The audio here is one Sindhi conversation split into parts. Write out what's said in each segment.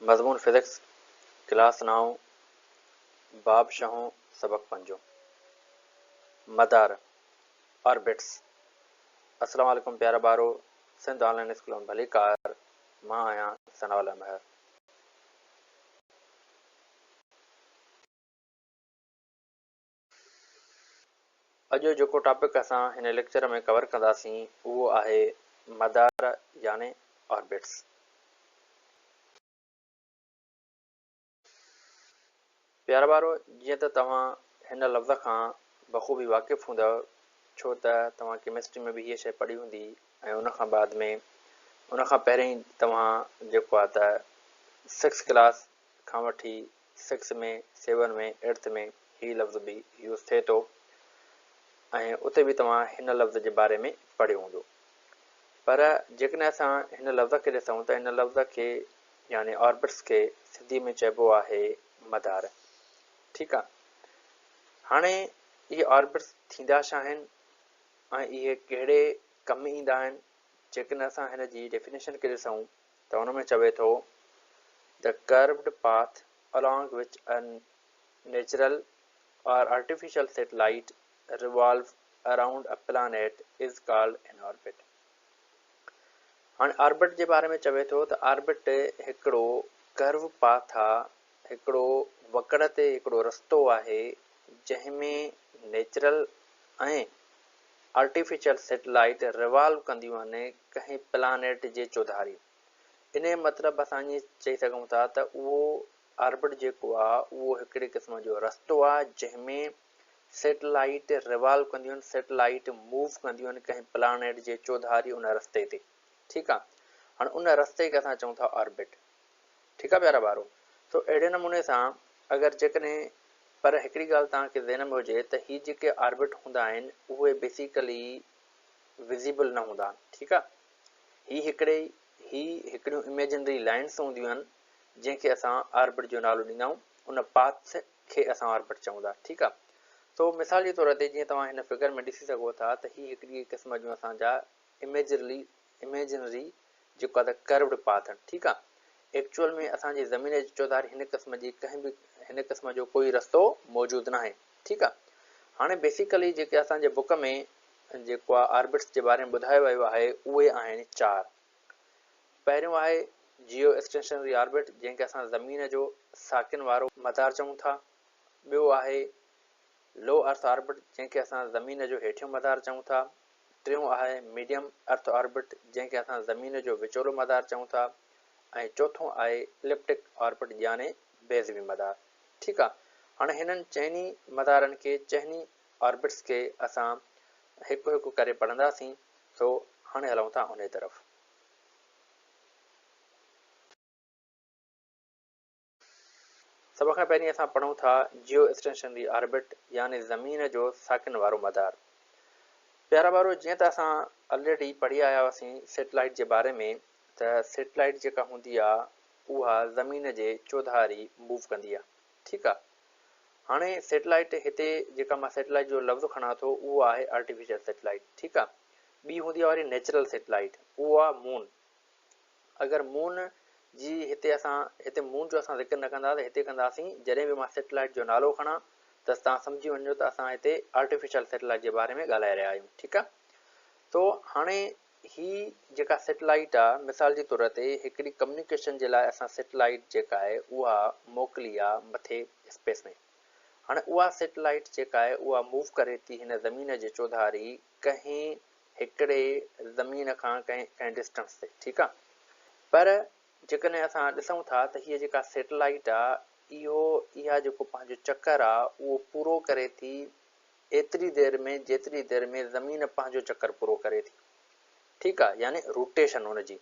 مضمون فزڪس، ڪلاس نائون، باب ڇهون، سبق پنجون. مدار، Orbits. السلام عليڪم پيارا ٻارو، سنڌ آن لائين اسڪول ۾ ڀليڪار، مان آهيان ثناء الله مهر. اڄ جو جيڪو ٽاپڪ اسان هن ليڪچر ۾ ڪور ڪنداسين اهو آهي مدار يعني Orbits. پيارا ٻارو جيئن ته توهان هن لفظ کان بخوبي واقف هوندؤ ڇو ته توهان ڪيمسٽري ۾ به هيء شيء پڙهي هوندي ۽ ان کان بعد ۾ ان کان پهرين توهان جيڪو آهي ته سڪس ڪلاس کان وٺي سڪس ۾، سيون ۾، ايٽٿ ۾ هي لفظ به يوز ٿئي ٿو ۽ اتي به توهان هن لفظ جي باري ۾ پڙهيو هوندو. پر جيڪڏهن اسان هن لفظ کي ڏسون ته هن لفظ کي يعني آربٽس کي سنڌي ۾ چئبو آهي مدار. ٺيڪ آ. هاڻي اهي آربٽس ٿيندا ڇا آهن ۽ اهي ڪهڙي ڪم ايندا آهن جيڪڏهن اسان هن جي ڊيفينيشن کي ڏسون ته ان ۾ چوي ٿو The curved path along which a natural or artificial satellite revolve around a planet is called an orbit. هاڻي آربٽ جي باري ۾ چوي ٿو ته آربٽ هڪڙو ڪرو پاٿ آ، هڪڙو وڪڙ تي هڪڙو رستو آهي جنهن ۾ نيچرل ۽ آرٽيفيشل سيٽلائيٽ ريوالو ڪنديون آهن ڪنهن پلانيٽ جي چوڌاري. انهيء مطلب اسان ائين چئي سگهون ٿا ته اهو آربٽ جيڪو آ اهو هڪڙي قسم جو رستو آ جنهن ۾ سيٽلائيٽ ريوالو ڪنديون آهن، سيٽلائيٽ موو ڪنديون آهن ڪنهن پلانيٽ جي چوڌاري ان رستي تي. ٺيڪ آ. هاڻي ان رستي کي اسان چئون ٿا آربٽ. ٺيڪ آ پيارا ٻارو. سو اهڙي نموني سان اگر جيڪڏهن پر هڪڙي ڳالهه توهان کي ذهن ۾ هجي ته هي جيڪي آربٽ هوندا آهن اهي بيسيڪلي وزيبل نه هوندا آهن ٺيڪ آ هي هڪڙي هي هڪڙيون اميجنري لائنس هونديون آهن جنهن کي اسان آربٽ جو نالو ڏيندا آهيون ان پاٿ کي اسان آربٽ چئون ٿا ٺيڪ آ سو مثال جي طور تي جيئن توهان هن فگر ۾ ڏسي سگهو ٿا ته هي هڪڙي قسم جون اسان جا اميجرلي اميجنري جيڪو آ ته ڪروڊ پاٿ آهن ٺيڪ آ ايڪچوئل ۾ اسان جي زمين جي چوڌاري هن قسم جي ڪنهن به هن قسم جو ڪوئي رستو موجود ناهي ٺيڪ آ هاڻي بيسيڪلي جيڪي اسان جي بڪ ۾ جيڪو آ آربٽس جي باري ۾ ٻڌايو ويو آهي اهي آهن چار پهريون آهي جيو اسٽيشنري آربٽ جنهن کي اسان زمين جو ساڪن وارو مدار چئون ٿا ٻيو آهي لو ارٿ آربٽ جنهن کي اسان زمين جو هيٺيون مدار چئون ٿا ٽيون آهي ميڊيم ارٿ آربٽ جنهن کي اسان زمين جو وچولو مدار چئون ٿا ۽ چوٿون آهي اليپٽڪ آربٽ يعني بيضوي مدار. ٺيڪ آ هاڻي هنن چئني مدارن کي چئني آربٽس کي اسان هڪ هڪ ڪري پڙهنداسين سو هاڻي هلون ٿا انهي طرف. سڀ کان پهرين اسان پڙهون ٿا جيو اسٽيشنري آربٽ يعني زمين جو ساڪن وارو مدار. پيارا ٻارو جيئن ته اسان الريڊي پڙهي آيا هئاسين سيٽلائيٽ جي باري ۾ ته سيٽلائيٽ جيڪا هوندي آ اها زمين جي چوڌاري موو ڪندي آ ٺيڪ آ هاڻي سيٽلائيٽ هتي جيڪا مان سيٽلائيٽ جو لفظ کڻان ٿو اهو آهي آرٽيفيشل سيٽلائيٽ ٺيڪ آ ٻي هوندي آ وري نيچرل سيٽلائيٽ اهو آ مون اگر مون جي هتي اسان هتي مون جو اسان ذڪر نه ڪنداسين هتي ڪنداسين جڏهن به مان سيٽلائيٽ جو نالو کڻان ته توهان سمجهي وڃجو ته اسان هتي آرٽيفيشل سيٽلائيٽ جي باري ۾ ڳالهائي رهيا آهيون ٺيڪ آ سو هاڻي هي جيڪا سيٽلائيٽ آ مثال جي طور تي هڪڙي ڪميونيڪيشن جي لاء اسان سيٽلائيٽ جيڪا آهي اها موڪلي آ مٿي اسپيس ۾ هاڻي اها سيٽلائيٽ جيڪا آهي اها موو ڪري ٿي هن زمين جي چوڌاري ڪنهن هڪڙي زمين کان ڪنهن ڪنهن ڊسٽنس تي ٺيڪ آ پر جيڪڏهن اسان ڏسون ٿا ته هيء جيڪا سيٽلائيٽ آ اهو اها جيڪو پنهنجو چڪر آ اهو پورو ڪري ٿي ايتري دير ۾ جيتري دير ۾ زمين پنهنجو چڪر پورو ڪري ٿي ٺيڪ آ يعني روٽيشن ان جي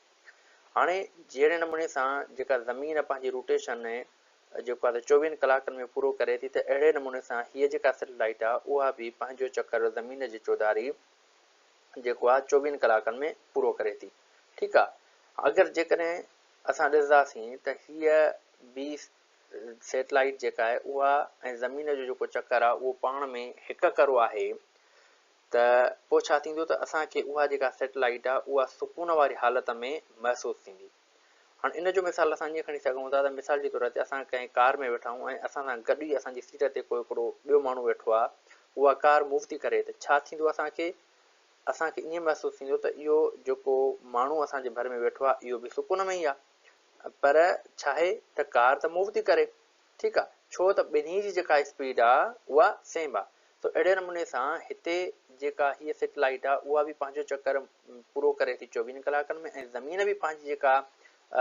هاڻي جهڙي نموني سان جيڪا زمين پنهنجي روٽيشن جيڪو آ ته چوويهن ڪلاڪن ۾ پورو ڪري ٿي ته اهڙي نموني سان هيء جيڪا سيٽلائيٽ آ اها به پنهنجو چڪر زمين جي چوڌاري جيڪو آ چوويهن ڪلاڪن ۾ پورو ڪري ٿي ٺيڪ آ اگر جيڪڏهن اسان ڏسنداسين ته هيء به سيٽلائيٽ جيڪا آهي اها ۽ زمين جو جيڪو چڪر آ اهو پاڻ ۾ هڪ ڪرو آهي ته پوء ڇا ٿيندو ته اسان کي اها جيڪا سيٽلائيٽ آ اها سڪون واري حالت ۾ محسوس ٿيندي. هاڻ ان جو مثال اسان ائين کڻي سگهون ٿا ته مثال جي طور تي اسان ڪنهن ڪار ۾ ويٺا آهيون ۽ اسان سان گڏ ئي اسان جي سيٽ تي ڪو هڪڙو ٻيو ماڻهو ويٺو آهي، اها ڪار موو ٿي ڪري ته ڇا ٿيندو اسان کي؟ اسان کي ائين محسوس ٿيندو ته اهو جيڪو ماڻهو اسان جي ڀر ۾ ويٺو آهي اهو به سڪون ۾ ئي آهي پر ڇاهي ته ڪار ته موو ٿي ڪري. ٺيڪ آ ڇو ته ٻنهي جي جيڪا اسپيڊ آ اها سيم آ سو اهڙي نموني سان هتي جيڪا هيء سيٽلائيٽ آ اها به پنهنجو چڪر پورو ڪري ٿي چوويهن ڪلاڪن ۾ ۽ زمين به پنهنجي جيڪا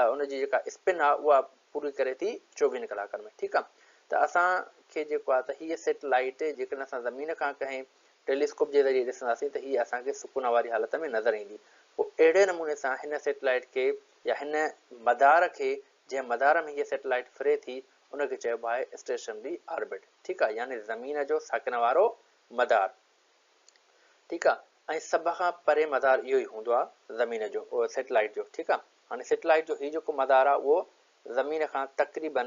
ان جي جيڪا اسپن آ اها پوري ڪري ٿي چوويهن ڪلاڪن ۾ ٺيڪ آ ته اسان کي جيڪو آ ته هيء سيٽلائيٽ جيڪڏهن اسان زمين کان ڪنهن ٽيليسڪوپ جي ذريعي ڏسنداسين ته هيء اسان کي سڪون واري حالت ۾ نظر ايندي پوء اهڙي نموني سان هن سيٽلائيٽ کي يا هن مدار کي جنهن مدار ۾ هيء سيٽلائيٽ ڦري ٿي، ان کي چئبو آهي اسٽيشنري آربٽ، ٺيڪ آهي، يعني زمين جو ساڪن وارو مدار، ٺيڪ آهي، ۽ سڀ کان پري مدار اهو ئي هوندو آهي زمين جو، سيٽلائيٽ جو، ٺيڪ آهي. هاڻي سيٽلائيٽ جو هي جيڪو مدار آهي اهو زمين کان تقريباً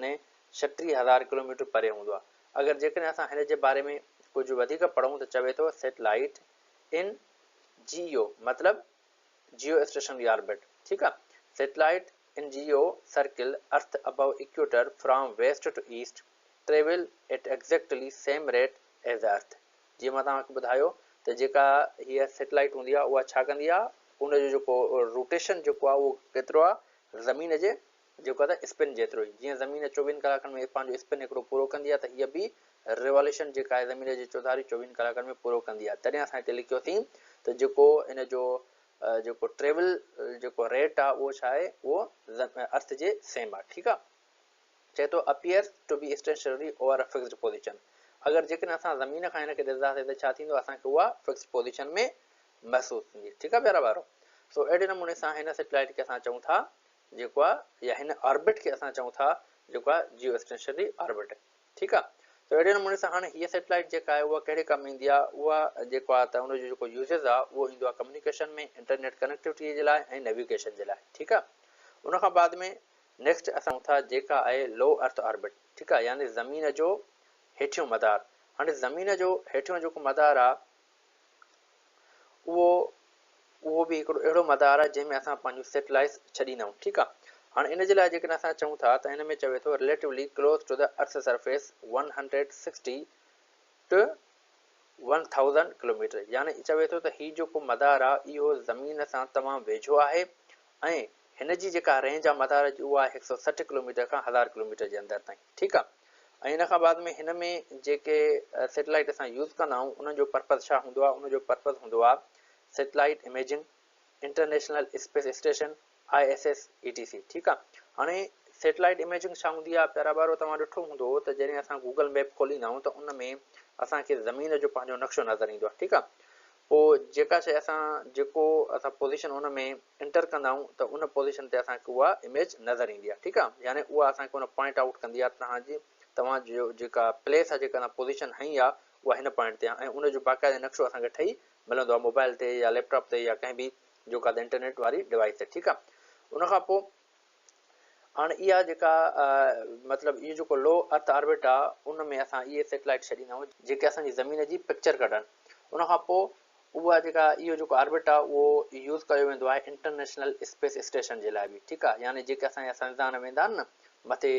36,000 ڪلوميٽر پري هوندو آهي. اگر جيڪڏهن اسان هن جي باري ۾ ڪجهه وڌيڪ پڙهون ته چوي ٿو سيٽلائيٽ ان جي او مطلب جيو اسٽيشنري آربٽ، ٺيڪ آ، satellite in geo circle earth above equator from west to east travel at exactly same rate as the earth جيئن مان توهان کي ٻڌايو ته جيڪا هيء سيٽلائيٽ هوندي آ اها ڇا ڪندي آ ان جو جيڪو روٽيشن جيڪو آ اهو ڪيترو آ زمين جي جيڪو آ ته اسپن جيترو ئي جيئن زمين چوويهن ڪلاڪن ۾ پنهنجو اسپن هڪڙو پورو ڪندي آ ته هيء به ريواليوشن جيڪا آهي زمين جي چوڌاري چوويهن ڪلاڪن ۾ پورو ڪندي آ تڏهن اسان هتي لکيوسين ته جيڪو ان جو جيڪو ٽريول جيڪو ريٽ آ اهو ڇا آهي اهو ارٿ جي سيم آ ٺيڪ آ چئي ٿو appears to be stationary over a fixed position اگر جيڪڏهن اسان زمين کان هن کي ڏسنداسين ته ڇا ٿيندو اسان کي اها فڪسڊ پوزيشن ۾ محسوس ٿيندي ٺيڪ آ پيارا ٻارو سو اهڙي نموني سان هن سيٽلائيٽ کي اسان چئون ٿا جيڪو آ يا هن آربٽ کي اسان چئون ٿا جيڪو آ جيو اسٽيشنري آربٽ ٺيڪ آ ته اهڙي نموني سان هاڻي هيء سيٽلائيٽ جيڪا آهي اها ڪهڙي ڪم ايندي آ اها جيڪو آ ته ان جو جيڪو يوزز آ اهو ايندو آ ڪميونيڪيشن ۾ انٽرنيٽ ڪنيڪٽيوٽي جي لاء ۽ نيويگيشن جي لاء ٺيڪ آ ان کان بعد ۾ نيڪسٽ اسان ٿا جيڪا آهي لو ارٿ آربٽ ٺيڪ آ يعني زمين جو هيٺيون مدار هاڻي زمين جو هيٺيون جيڪو مدار آ اهو اهو به هڪڙو اهڙو مدار آهي جنهن ۾ اسان پنهنجون سيٽلائيٽس ڇڏيندا آهيون ٺيڪ آهي هاڻي ان جي لاء جيڪڏهن اسان چئون ٿا ته ان ۾ چوي ٿو relatively close to the earth surface 160 to 1000 kilometre يعني چوي ٿو ته هي جيڪو مدار آهي اهو زمين سان تمام ويجهو آهي ۽ هن جي جيڪا رينج آ مدار جي اها آهي هڪ سئو 60 ڪلوميٽر کان هزار ڪلوميٽر جي اندر تائين ٺيڪ آ ۽ ان کان بعد ۾ هن ۾ جيڪي سيٽلائيٽ اسان يوز ڪندا آهيون انهن جو پرپز ڇا هوندو آ ان جو پرپز هوندو آ satellite imaging international space station I S S E T C ٺيڪ آ هاڻي سيٽلائيٽ اميجنگ ڇا هوندي آ پيارا ٻارو توهان ڏٺو هوندو ته جڏهن اسان گوگل ميپ کوليندا آهيون ته ان ۾ اسان کي زمين جو پنهنجو نقشو نظر ايندو آ ٺيڪ آ پوء جيڪا شيء اسان جيڪو اسان پوزيشن ان ۾ انٽر ڪندا آهيون ته ان پوزيشن تي اسان کي اها اميج نظر ايندي آهي ٺيڪ آهي يعني اها اسان کي ان پوائنٽ آئوٽ ڪندي آهي توهان جي توهان جو جيڪا پليس آهي جيڪا توهان پوزيشن هنئي آهي اها هن پوائنٽ تي آهي ۽ ان جو باقاعده نقشو اسان کي ٺهي ملندو آهي موبائل تي يا ليپ ٽاپ تي يا ڪنهن به جيڪا انٽرنيٽ واري ڊوائس تي ٺيڪ آهي ان کان پوء هاڻ اها جيڪا مطلب اهو جيڪو لو ارٿ آربٽ آ ان ۾ اسان اهي سيٽلائيٽ ڇڏيندا آهيون جيڪي اسان جي زمين جي پڪچر ڪڍن ان کان پوء اها جيڪا اهو جيڪو آربٽ آ اهو يوز ڪيو ويندو آهي انٽرنيشنل اسپيس اسٽيشن جي لاء به ٺيڪ آ يعني جيڪي اسان جا سائنسدان ويندا آهن نه مٿي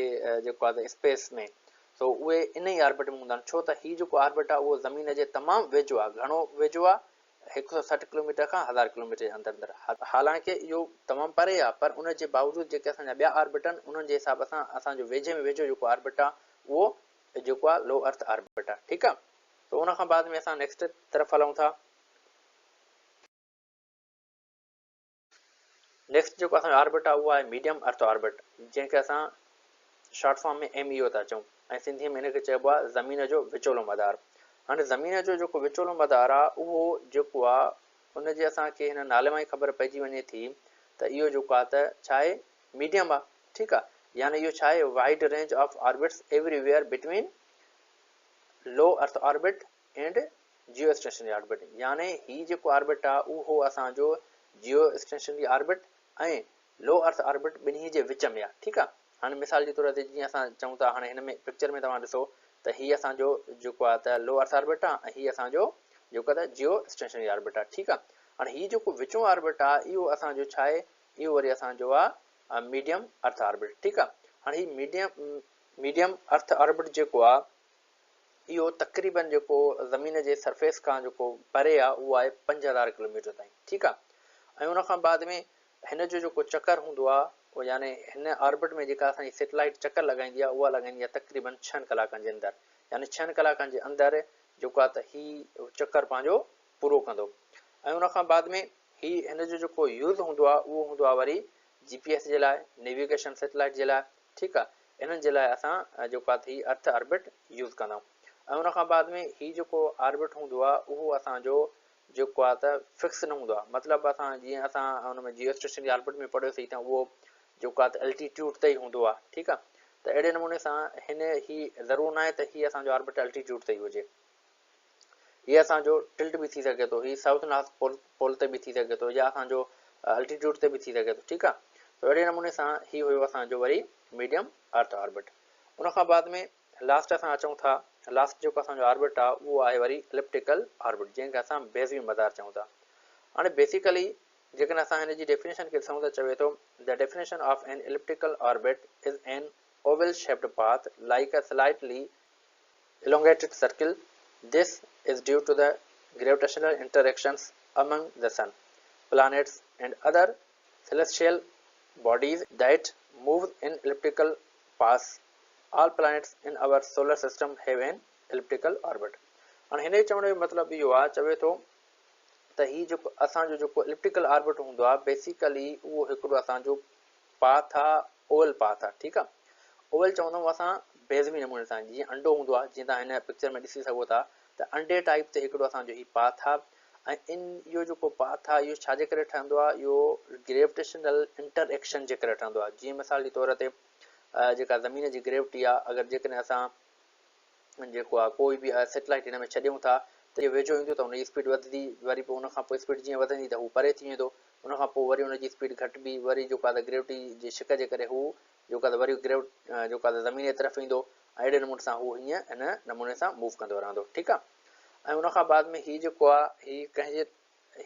جيڪو آ اسپيس ۾ سو اهي ان ئي آربٽ ۾ هوندا آهن ڇو ته هي جيڪو آربٽ آ اهو زمين جي تمام ويجهو آ گهڻو ويجهو آ هڪ سئو 60 ڪلوميٽر کان هزار ڪلوميٽر جي اندر اندر حالانڪه اهو تمام پري آهي پر ان جي باوجود جيڪي اسان جا ٻيا آربٽ آهن انهن جي حساب سان اسان جو ويجهي ۾ ويجهو جيڪو آربٽ آهي اهو جيڪو آهي لو ارٿ آربٽ آهي ٺيڪ آهي ته ان کان بعد ۾ اسان نيڪسٽ طرف هلون ٿا. نيڪسٽ جيڪو اسان جو آربٽ آهي اهو آهي ميڊيم ارٿ آربٽ جنهن کي اسان شارٽ فارم ۾ ايم اي او ٿا چئون ۽ سنڌيء ۾ ان کي چئبو آهي زمين جو وچولو مدار. هاڻي زمين جو جيڪو وچولو مدار آهي اهو جيڪو آهي ان جي اسان کي هن نالي مان ئي خبر پئجي وڃي ٿي ته اهو جيڪو آهي ته ڇا آهي ميڊيم آهي ٺيڪ آهي يعني اهو ڇا آهي wide range of orbits everywhere between low earth orbit and geostationary orbit يعني هي جيڪو آربٽ آ اهو اسان جو جيو اسٽيشنري آربٽ ۽ لو ارٿ آربٽ ٻنهي جي وچ ۾ آ ٺيڪ آ هاڻي مثال جي طور تي جيئن اسان چئون ٿا هاڻي هن ۾ پڪچر ۾ توهان ڏسو ته هي اسان جو جيڪو آ ته لو ارٿ آربٽ آ ۽ هي اسان جو جيڪو آ ته جيو اسٽيشنري آربٽ آ ٺيڪ آ هاڻي هي جيڪو وچون آربٽ آ اهو اسان جو ڇا آهي اهو وري اسان جو آ ميڊيم ارٿ آربٽ ٺيڪ آ هاڻي هي ميڊيم ميڊيم ارٿ آربٽ جيڪو آ اهو تقريبن جيڪو زمين جي سرفيس کان جيڪو پري آ اهو آهي 5000 ڪلوميٽر تائين ٺيڪ آ ۽ ان کان بعد ۾ هن جو جيڪو چڪر هوندو آ اهو يعني هن آربٽ ۾ جيڪا اسان جي سيٽلائيٽ چڪر لڳائيندي آ اها لڳائيندي آ تقريبن ڇهن ڪلاڪن جي اندر يعني ڇهن ڪلاڪن جي اندر جيڪو آ ته هي چڪر پنهنجو پورو ڪندو ۽ ان کان بعد ۾ هي هن جو جيڪو يوز هوندو آ اهو هوندو آ وري جي پي ايس جي لاء نيويگيشن سيٽلائيٽ جي لاء ٺيڪ آ انهن جي لاء اسان جيڪو آ ته هي ارٿ آربٽ يوز ڪندا آهيون ۽ ان کان بعد ۾ هي جيڪو آربٽ هوندو آ اهو اسان جو جيڪو آ ته فڪس نه هوندو آ مطلب اسان جيئن اسان ان ۾ جيو اسٽيشنري آربٽ ۾ پڙهيوسين ته اهو جيڪو آ ته الٽيٽيوڊ تي ئي هوندو آ ٺيڪ آ ته اهڙي نموني سان هن هي ضرور ناهي ته هي اسان جو آربٽ الٽيٽيوڊ تي ئي هجي. هي اسان جو ٽلٽ به ٿي سگهي ٿو، هي سائوٿ نارٿ پول پول تي به ٿي سگهي ٿو يا اسان جو الٽيٽيوڊ تي به ٿي سگهي ٿو ٺيڪ آ ته اهڙي نموني سان هي هيو اسان جو وري ميڊيم ارٿ آربٽ ان کان بعد ۾ لاسٽ اسان اچون ٿا لاسٽ جيڪو اسان جو آربٽ آ اهو آهي وري الپٽيڪل آربٽ جنهن کي اسان بيضوي مدار چئون ٿا هاڻي بيسيڪلي جيڪڏهن اسان هن جي ڊيفينيشن کي ڏسون ته چوي ٿو the definition of an elliptical orbit is an oval shaped path like a slightly elongated circle, this is due to the gravitational interactions among the sun, planets and other celestial bodies that move in elliptical paths. All planets in our solar system have an elliptical orbit. هاڻي هن جي چوڻ جو مطلب اهو آهي چوي ٿو ته هي جيڪو اسان جو جيڪو الپٽيڪل آربٽ هوندو آهي بيسيڪلي اهو هڪڙو اسان جو پاٿ آ اوول پاٿ آ ٺيڪ آ اوول چوندائون اسان بيضوي نموني سان جيئن انڊو هوندو آ جيئن توهان هن پڪچر ۾ ڏسي سگهو ٿا ته انڊي ٽائيپ تي هڪڙو اسان جو هي پاٿ آ ۽ ان اهو جيڪو پاٿ آ اهو ڇا جي ڪري ٺهندو آ اهو گريوٽيشنل انٽر ايڪشن جي ڪري ٺهندو آ جيئن مثال جي طور تي جيڪا زمين جي گريوٽي آ اگر جيڪڏهن اسان جيڪو آ ڪوئي به سيٽلائيٽ هن ۾ ڇڏيون ٿا ته جيئن ويجهو ايندو ته ان جي اسپيڊ وڌندي وري پوء ان کان پوء اسپيڊ جيئن وڌندي ته هو پري ٿي ويندو ان کان پوء وري ان جي اسپيڊ گهٽبي، وري جيڪو آهي ته گريوٽي جي ڇڪ جي ڪري هو جيڪو آهي ته وري گريو جيڪو آهي ته زمين جي طرف ايندو ۽ اهڙي نموني سان هو هيئن هن نموني سان موو ڪندو رهندو ٺيڪ آهي ۽ ان کان بعد ۾ هي جيڪو آهي هي ڪنهن جي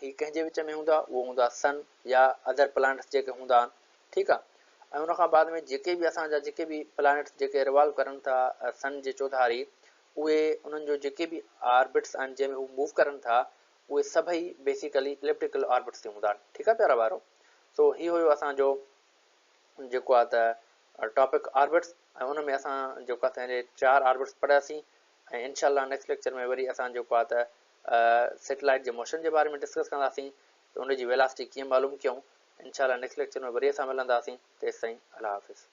هي ڪنهن جي وچ ۾ هوندو آهي اهو هوندو آهي سن يا ادر پلانٽس جيڪي هوندا آهن ٺيڪ آهي ۽ ان کان بعد ۾ جيڪي به اسان جا جيڪي به پلانٽس جيڪي ريوالو ڪرن ٿا سن جي چوڌاري اهي انهن جو جيڪي به آربٽس آهن جنهن ۾ هو موو ڪرن ٿا اهي سڀئي بيسيڪلي اليپٽيڪل آربٽس تي هوندا آهن ٺيڪ آهي پيارا ٻارو سو هي هيو اسان جو جيڪو آهي ته ٽاپڪ آربٽس ۽ ان ۾ اسان جيڪو آهي ته چار آربٽس پڙهياسين ۽ انشاء الله نيڪسٽ ليڪچر ۾ وري اسان جيڪو آهي ته سيٽلائيٽ جي موشن جي باري ۾ ڊسڪس ڪنداسين ته ان جي ويلاسٽي ڪيئن معلوم ڪيون انشاء الله نيڪسٽ ليڪچر ۾ وري اسان ملنداسين تيستائين الله حافظ.